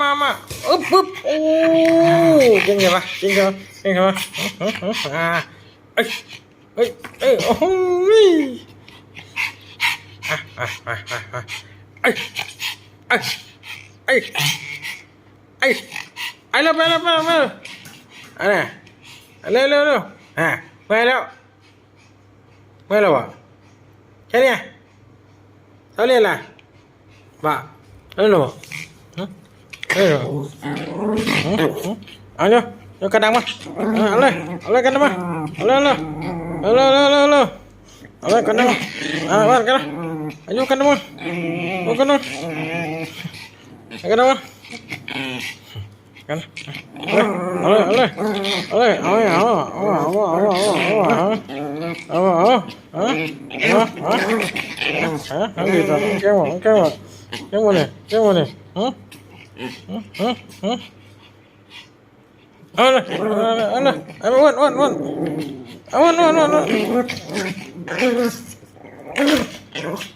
ມາ ມາ ອຶບ ອຶບ ໂອ້ ເກັ່ງແທ້ວະ ເກັ່ງແທ້ວະ ເກັ່ງແທ້ວະ ອາ ເອີຍ ເອີຍ ໂອ້ໂຫ ອາ ອາ ອາ ອາ ເອີຍ ເອີຍ ເອີຍ ເອີຍ ໄປແລ້ວ ໄປແລ້ວ ໄປແລ້ວ ໄປແລ້ວ ອັນນ່າ ເລັວ ເລັວ ເລັວ ອາ ໄປແລ້ວ. ເມື່ອຍແລ້ວບໍ່? ແຄ່ນີ້ ເຊົາເລີຍລະ ບໍ່? ເອີ ເລີຍບໍ່? ຫຶ? ເອີ ຫຶ? ຫຶ? ເອົາຢູ່ ຍົກກະດັງມາ ເອີ ເອົາເລີຍ ເອົາເລີຍກະດັງມາ ເອົາເລີຍ ເອົາເລີຍ ເອົາເລີຍ ເອົາເລີຍ ເອົາເລີຍກະດັງມາ ເອົາເລີຍກະດັງ ເອົາຢູ່ກະດັງມາ ເອົາກະດັງ ເອົາກະດັງມາ. ກັນ ເອົາເລີຍ ເອົາເລີຍ ເອົາເລີຍ ເອົາເລີຍ ເອົາ ເອົາ ເອົາ ເອົາ ເອົາ ເອົາ ເອົາ ເອົາ ເອົາ ເອົາ ເອົາ ເອົາ ເກັ່ງບໍ່ ເກັ່ງບໍ່ ເກັ່ງບໍ່ນີ້ ເກັ່ງບໍ່ນີ້ ຫຶ? ຫຶ? ຫຶ? ຫຶ? ເອົາເລີຍ ເອົາເລີຍ ເອົາເລີຍ ເອົາ ອ້ວນ ອ້ວນ ອ້ວນ ເອົາ ອ້ວນ ອ້ວນ ອ້ວນ ອ້ວນ.